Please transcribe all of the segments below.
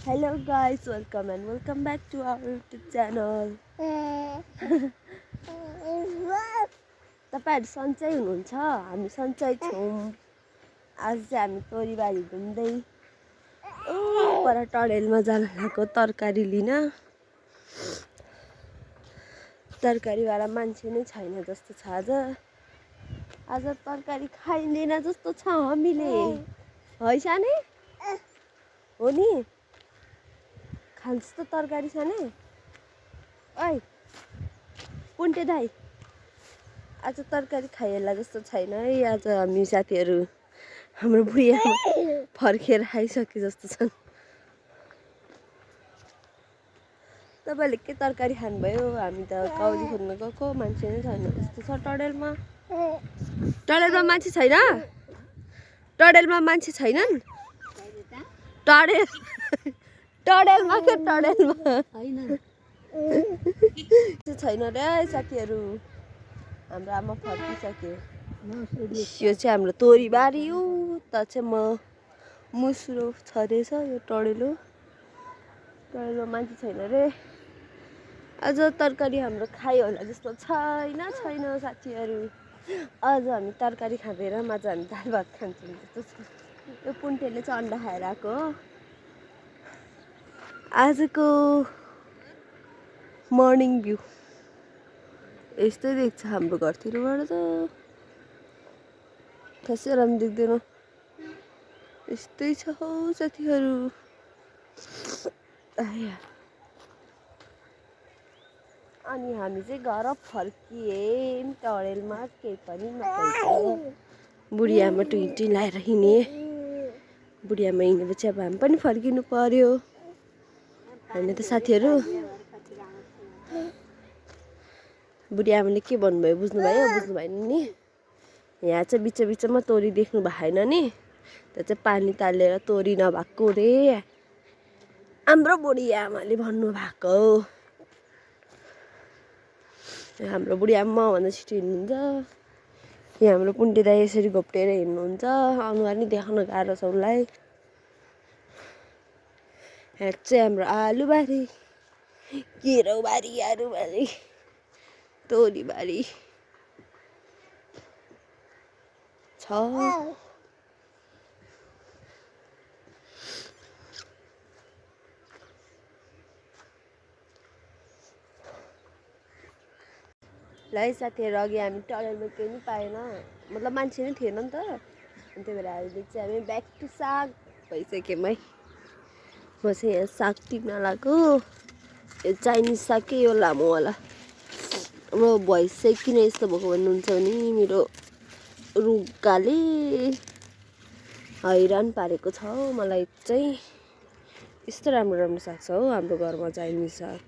Hello guys, welcome back to our YouTube channel. तपाईहरु सन्चै हुनुहुन्छ? हामी सन्चै छौं। आज चाहिँ हामी तोरीबारी घुम्दै पर टडेलमा जान लागेको तरकारी लिन। तरकारीवाला मान्छे नै छैन जस्तो छ आज। आज तरकारी खाइँदैन जस्तो छ हामीले। है साने? हो नि? खान्छ त तरकारी साने? ओइ पुन्टे दाइ आज तरकारी खाइएला जस्तो छैन है। आज हामी साथीहरू हाम्रो बुढिया फर्केर आइसके जस्तो छन्। तपाईले के तरकारी खानुभयो? हामी त कौली खोज्न गएको मान्छे नै छैन जस्तो छ टडेलमा। टडेलमा मान्छे छैन? टडेलमा मान्छे छैनन्? टडेलमा के टडेलमा हैन छैन रे साथीहरू। हाम्रो आमा फर्किसके। यो चाहिँ हाम्रो तोरीबारी हो। त चाहिँ मुस्रो छरेछ यो टडेलो। टडेलमा मान्छे छैन रे। आज तरकारी हाम्रो खाइ होला जस्तो छैन साथीहरू। आज हामी तरकारी खाँदैन, आज हामी दाल भात खान्छौँ जस्तो छ। यो पुन्टेले चाहिँ अन्डा खाएर आएको हो। आजको मर्निङ भ्यू यस्तै देख्छ हाम्रो घरतिरबाट त। खासै राम्रो देख्दैन। यस्तै छ हौ साथीहरू। अनि हामी चाहिँ घर फर्कियौँ। टडेलमा केही पनि नपाइन्छ। बुढियामा टुइटी लाएर हिँडे। बुढियामा हिँडेपछि अब हामी पनि फर्किनु पर्यो हैन त साथीहरू। बुढियामाले के भन्नुभयो बुझ्नु भयो? बुझ्नु भएन नि? यहाँ चाहिँ बिचमा तोरी देख्नु भएन नि? त्यो चाहिँ पानी तालेर तोरी नभएको रे हाम्रो बुढियामाले भन्नुभएको। हाम्रो बुढियामा भन्दा छिटो हिँड्नुहुन्छ। यहाँ हाम्रो पुन्टे दाइ यसरी घोप्टेर हिँड्नुहुन्छ। अनुहार नि देख्न गाह्रो छ उसलाई। यहाँ चाहिँ हाम्रो आलुबारी, केराउबारी, आलुबारी, तोरीबारी छ। ल है साथीहरू, अघि हामी टडेलमा केही पनि पाएन, मतलब मान्छे नै थिएन नि त। अनि त्यही भएर अहिले चाहिँ हामी ब्याक टु साग भइसक्यौँ है। म चाहिँ यहाँ साग टिप्न लाग्यो। यो चाइनिज साग के यो लामोवाला। म भोइस चाहिँ किन यस्तो भएको भन्नुहुन्छ भने मेरो रुगाले हैरान पारेको छ मलाई चाहिँ। यस्तो राम्रो साग छ हो हाम्रो घरमा चाइनिज साग।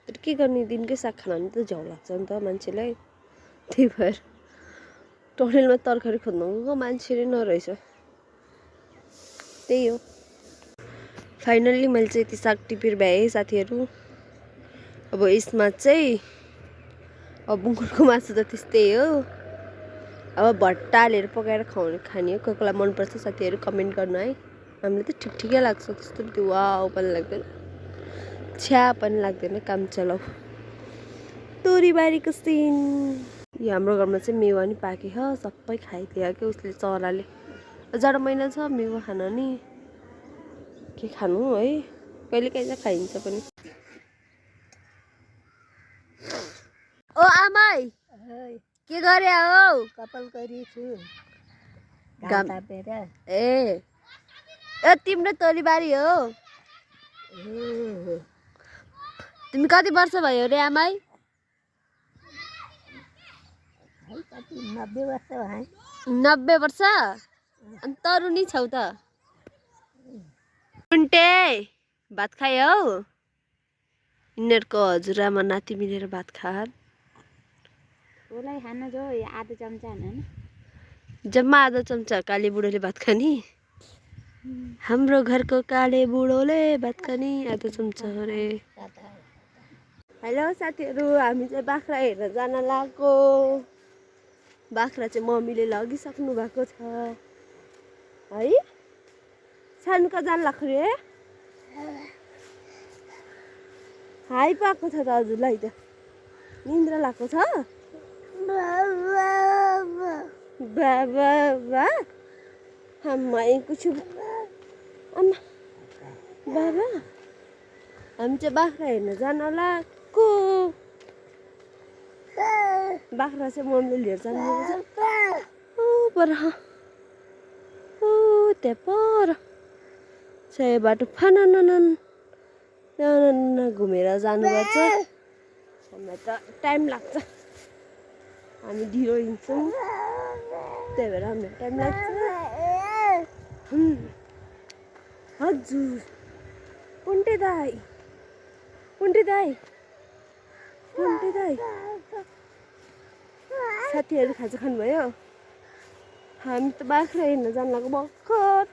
तर के गर्ने, दिनकै साग खाना नि त झ्याउ लाग्छ नि त मान्छेलाई। त्यही भएर टडेलमा तरकारी खोज्नु गएको मान्छे नै नरहेछ। त्यही हो। फाइनल्ली मैले चाहिँ यति साग टिपेर भ्याएँ साथीहरू। अब यसमा चाहिँ अब बुङ्गुरको मासु त त्यस्तै हो। अब भट्टा हालेर पकाएर खाने हो। कोही कोहीलाई मनपर्छ साथीहरू कमेन्ट गर्नु है। हामीलाई त ठिकै लाग्छ, त्यस्तो त्यो वाउ पनि लाग्दैन, छ्या पनि लाग्दैन। काम चलाऊ। तोरीबारीको सिन। यो हाम्रो घरमा चाहिँ मेवा नि पाके छ, सबै खाइदियो के उसले, चराले। जाडो महिना छ, मेवा खान नि के खानु है, कहिले काहीँ चाहिँ खाइन्छ पनि। ओ आमाई के गरे हो? कपाल गरिछु घाम तापेर। ए तिम्रो तोरीबारी हो? तिमी कति वर्ष भयो रे आमाई? 90 वर्ष भयो। 90 वर्ष? अनि तरुनी छौ त? पुन्टे भात खायो? यिनीहरूको हजुरआमा नाति मिलेर भात खान्। उसलाई खान जो आधा चम्चा हान। जम्मा आधा चम्चा काले बुढोले भात खाने। हाम्रो घरको काले बुढोले भात खाने आधा चम्चा हो रे। हेलो साथीहरू, हामी चाहिँ बाख्रा हेर्न जान लागेको। बाख्रा चाहिँ मम्मीले लगिसक्नु भएको छ है। सानो कहाँ जान लाग्यो रे? हाई पाएको छ त हजुरलाई त निन्द्रा लाग्को छ बाबा आम्मै कुछु आम्मा बाबा हामी चाहिँ बाख्रा हेर्न जान लाग्को बाख्रा चाहिँ मम्मीले लिएर जानुभएको छ ऊ पर ऊ त्यहाँ पर चाहिँ बाटो फनानन घुमेर जानुपर्छ हामीलाई त टाइम लाग्छ हामी ढिलो हिँड्छौँ त्यही भएर हामीलाई टाइम लाग्छ हजुर पुन्टे दाई साथीहरू खाजा खानुभयो हामी त बाख्रा हेर्न जान लाग्यो भर्खर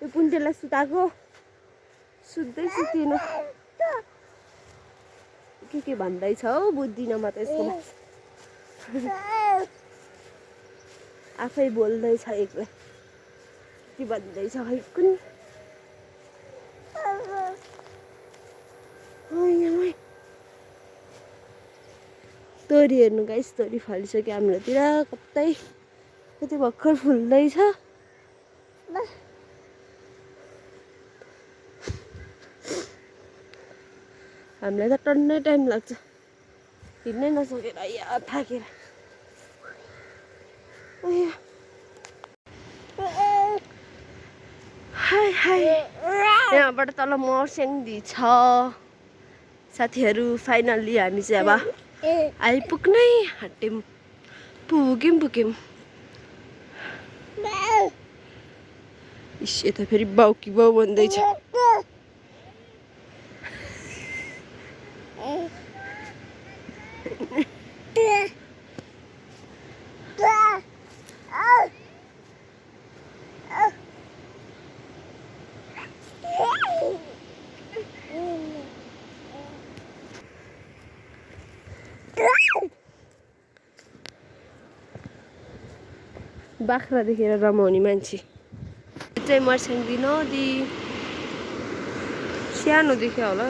यो पुन्टेलाई सुताएको सुत्दै सुतिन के भन्दैछ हौ बुझ्दिनँ म त यसको आफै बोल्दैछ एक्लै के भन्दैछ खै कुनि तोरी हेर्नु गाइस तोरी फलिसक्यो हाम्रोतिर कति भर्खर फुल्दैछ हामीलाई त टन्नै टाइम लाग्छ हिँड्नै नसकेर या थाकेर हाय यहाँबाट तल मर्स्याङ्दी छ साथीहरू फाइनल्ली हामी चाहिँ अब आइपुग्नै आँट्यौँ पुग्यौँ इस यता फेरि बाउ कि बाउ भन्दैछ बाख्रा देखेर रमाउने मान्छे चाहिँ मर्स्याङ्दी नदी सानो देख्यो होला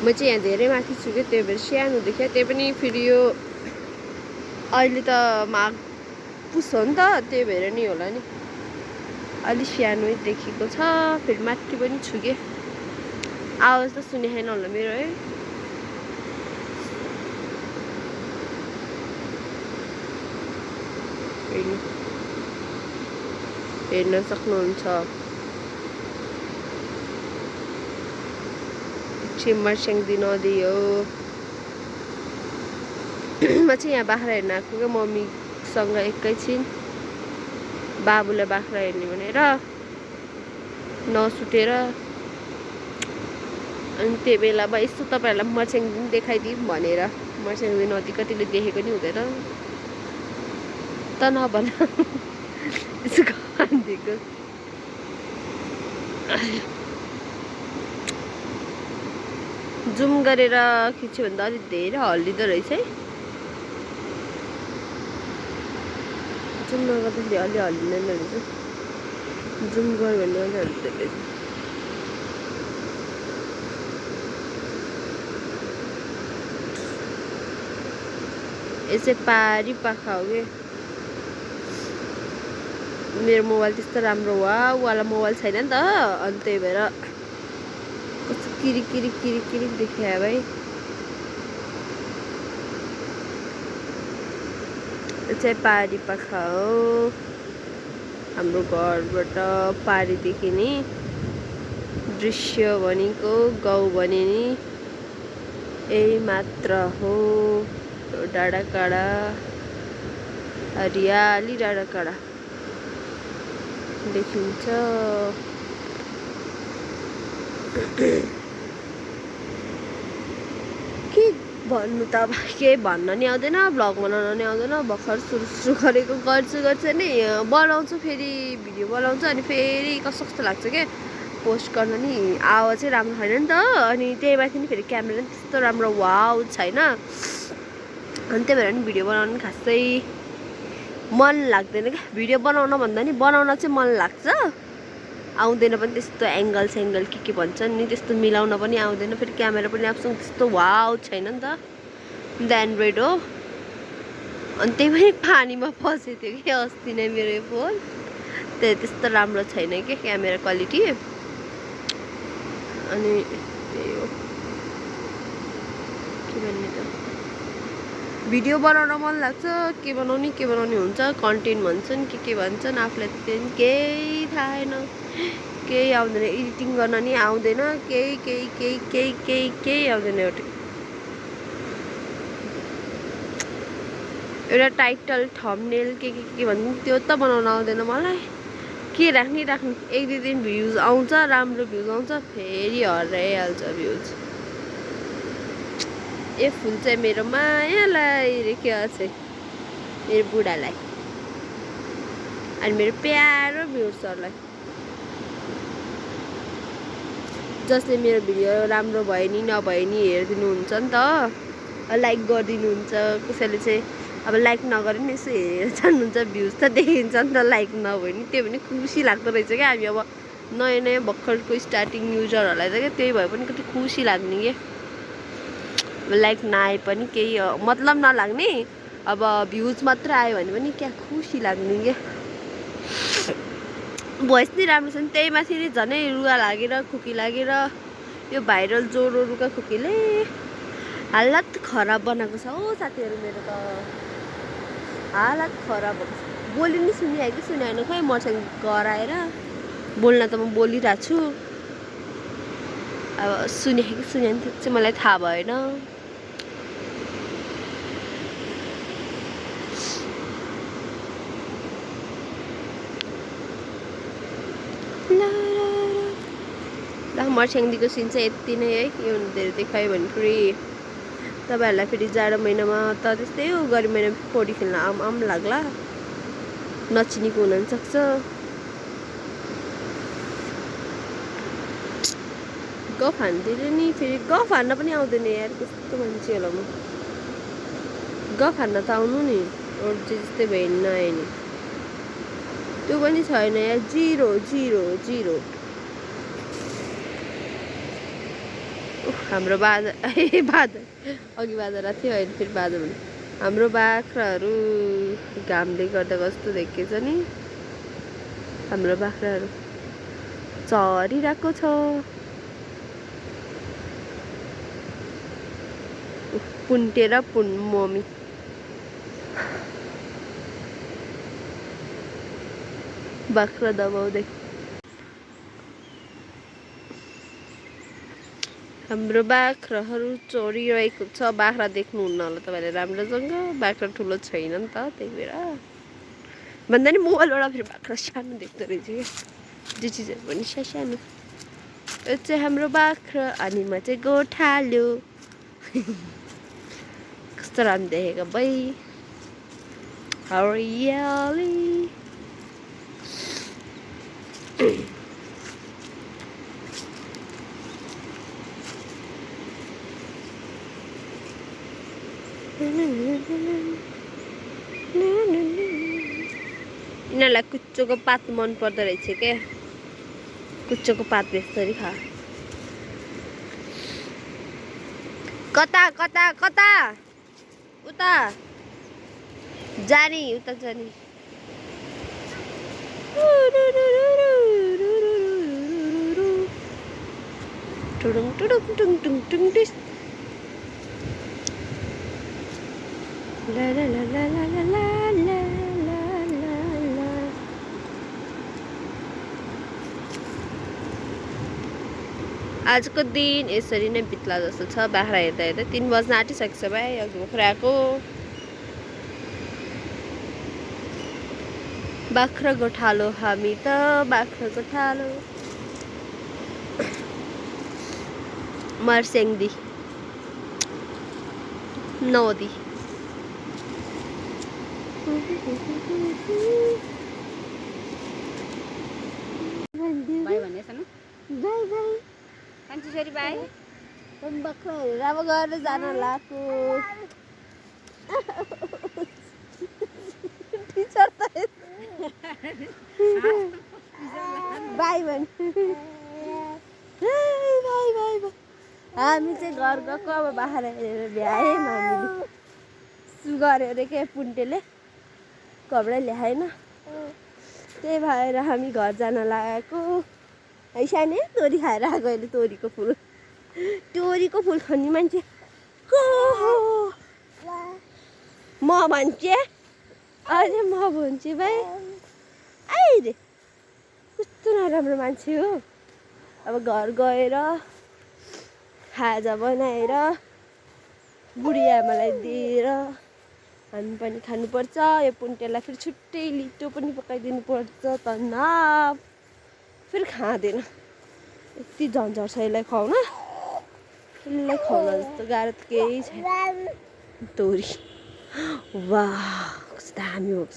म चाहिँ यहाँ धेरै माथि छु क्या त्यही भएर सानो देख्यो त्यही पनि फेरि यो अहिले त माघ पुस हो नि त त्यही भएर नि होला नि अलि सानो देखेको छ फेरि माथि पनि छु कि आवाज त सुने छैन होला मेरो है हेर्न सक्नुहुन्छ मर्स्याङ्दी नदी हो म चाहिँ यहाँ बाख्रा हेर्न आएको क्या मम्मीसँग एकैछिन बाबुलाई बाख्रा हेर्ने भनेर नसुतेर अनि त्यही बेला अब यस्तो तपाईँहरूलाई मर्स्याङ्दी पनि देखाइदिउँ भनेर मर्स्याङ्दी नदी कतिले देखेको नि हुँदैन त नभन यसो दिएको जुम गरेर खिच्यो भने त अलिक धेरै हल्लिँदो रहेछ है जुम नगर्दाखेरि अलि हल्लिँदैन रहेछ जुम गऱ्यो भने अलि हल्लिँदो रहेछ यो चाहिँ पारी पाखा हो कि मेरो मोबाइल त्यस्तो राम्रो वाला मोबाइल छैन नि त अनि त्यही भएर कस्तो किरिक देखियो भाइ यो चाहिँ पारी पाखा हो हाम्रो घरबाट पारी देखिने दृश्य भनेको गाउँ भने नि यही मात्र हो डाँडा काँडा हरियाली डाँडा काँडा देखिन्छ के भन्नु त अब केही भन्न नि आउँदैन, भ्लग बनाउन नि आउँदैन। भर्खर सुरु गरेको गर्छु नि बनाउँछु, फेरि भिडियो बनाउँछु अनि फेरि कस्तो कस्तो लाग्छ क्या पोस्ट गर्न नि। आवाज चाहिँ राम्रो छैन नि त, अनि त्यही माथि नि फेरि क्यामेरा नि त्यस्तो राम्रो वाउ छैन, अनि त्यही भएर नि भिडियो बनाउनु खासै मन लाग्दैन क्या। भिडियो बनाउन भन्दा नि बनाउन चाहिँ मन लाग्छ, आउँदैन पनि त्यस्तो एङ्गल के भन्छन् नि त्यस्तो मिलाउन पनि आउँदैन। फेरि क्यामेरा पनि आफूसँग त्यस्तो वाउ छैन नि त, एन्ड्रोइड हो। अनि त्यही पनि पानीमा फसेको थियो कि अस्ति नै मेरो यो फोन, त्यस्तो राम्रो छैन क्या क्यामेरा क्वालिटी। अनि त्यही हो, के भन्ने त, भिडियो बनाउन मन लाग्छ, के बनाउने हुन्छ, कन्टेन्ट भन्छन् के भन्छन्, आफूलाई त्यही केही थाहा छैन, केही आउँदैन, एडिटिङ गर्न नि आउँदैन, केही आउँदैन। एउटा टाइटल थम्बनेल के भन्छ त्यो त बनाउन आउँदैन मलाई, के राख्ने एक दुई दिन भ्युज आउँछ, राम्रो भ्युज आउँछ, फेरि हराइहाल्छ भ्युज। यो फुल चाहिँ मेरो मायालाई रेख्या छ, मेरो बुढालाई अनि मेरो प्यारो भ्युजहरूलाई, जसले मेरो भिडियो राम्रो भयो नि नभए नि हेरिदिनुहुन्छ नि त, लाइक गरिदिनुहुन्छ। कसैले चाहिँ अब लाइक नगरे नि यसो हेरेर जानुहुन्छ, भ्युज त देखिन्छ नि त, लाइक नभए नि त्यो पनि खुसी लाग्दो रहेछ क्या। हामी अब नयाँ भर्खरको स्टार्टिङ युजरहरूलाई त क्या त्यही भए पनि कति खुसी लाग्ने क्या, लाइक नआए पनि केही मतलब नलाग्ने, अब भ्युज मात्र आयो भने पनि क्या खुसी लाग्ने क्या। भोइस नि राम्रो छ नि, त्यही माथि नि झनै रुगा लागेर खुकी लागेर यो भाइरल ज्वरो रुगा खुकीले हालत खराब बनाएको छ हो साथीहरू। मेरो त हालत खराब भएको छ, बोली नि सुनिहाल्यो कि सुनाएन खै, मसँग गराएर बोल्न त म बोलिरहेको छु, अब सुने कि सुनेन त्यो चाहिँ मलाई थाहा भएन। ल मर्स्याङदीको सिन चाहिँ यति नै है, यो धेरै देखायो भने फेरि तपाईँहरूलाई फेरि जाडो महिनामा त त्यस्तै हो, गर्मी महिनामा पौडी खेल्न आम लाग्ला, नचिनेको हुनसक्छ। गफ हान्दिनँ नि, फेरि गफ हान्न पनि आउँदैन यार, कस्तो मान्छे होला म। गफ हान्न त आउनु नि, अरू चाहिँ जस्तै भयो नि नआयो नि, त्यो पनि छैन यार, जिरो। हाम्रो बाजा अघि बाजा थियो, अहिले फेरि बाजा भने हाम्रो बाख्राहरू घामले गर्दा कस्तो देखेछ नि, हाम्रो बाख्राहरू चरिरहेको छ। पुन्टेर मम्मी बाख्रा दबाउँदै। हाम्रो बाख्राहरू चरिरहेको छ, बाख्रा देख्नुहुन्न होला तपाईँले राम्रोसँग, बाख्रा ठुलो छैन नि त, त्यही भएर भन्दा नि मोबाइलबाट फेरि बाख्रा सानो देख्दो रहेछ क्या, जो चिजहरू पनि सानो। यो चाहिँ हाम्रो बाख्रा अनि म चाहिँ गोठालो, कस्तो राम्रो देखेको भाइ, हरियाली। यिनीहरूलाई कुच्चोको पात मन पर्दो रहेछ क्या, कुच्चोको पात बेच्दरी खा। कता उता जाने, उता जाने। ला ला ला ला ला ला ला ला ला ला। आजको दिन यसरी नै बित्ला जस्तो छ। बाख्रा हेर्दा 3 बज्न आँटिसकेको छ भाइ, अघि भर्खर आएको। बाख्रा गोठालो हामी त, बाख्रा गोठालो। मर्स्याङदी नदी बाई भनेछ न बाई बाई कान्छी छोरी बाई भर्खर हेरेर अब गएर जान लाग्यो टिचर त बाई भन् बाई बाई बाई हामी चाहिँ घर गएको अब बाख्रा हेरेर भ्यायौँ हामीले सुगर अरे के पुन्टेले घरबाट ल्याएन त्यही भएर हामी घर जान लागेको है सानो तोरी खाएर आएको अहिले तोरीको फुल खाने मान्छे को हो म भन्छे अझै म भन्छु भाइ आइरे कस्तो नराम्रो मान्छे हो अब घर गएर खाजा बनाएर बुढी आमालाई दिएर हामी पनि खानुपर्छ यो पुन्टेलाई फेरि छुट्टै लिटो पनि पकाइदिनु पर्छ तनाव फेरि खाँदैन यति झन्झट छ यसलाई खुवाउन यसलाई खुवाउन जस्तो गाह्रो त केही छैन तोरी वाह कस्तो दामी हुन्छ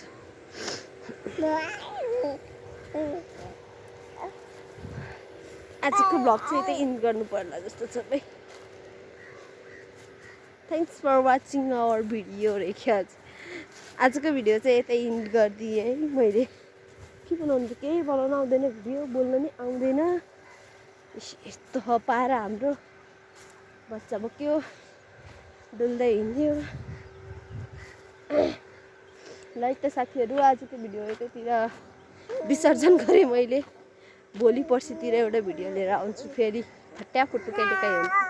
आजको भ्लग चाहिँ यतै इन्ड गर्नु पर्ला जस्तो छ भाइ thanks for watching our video रहेछ आजको भिडियो चाहिँ यतै इन्ड गरिदिएँ है मैले के बनाउनु त केही बनाउनु आउँदैन भिडियो बोल्नु नि आउँदैन यस्तो हो पारा हाम्रो बच्चा बोक्यो डुल्दै हिँड्यो ल त साथीहरू आजको भिडियो यतैतिर विसर्जन गरेँ मैले भोलि पर्सितिर एउटा भिडियो लिएर आउँछु फेरि फट्याफुट्टु कहिले काहीँ हुन्छ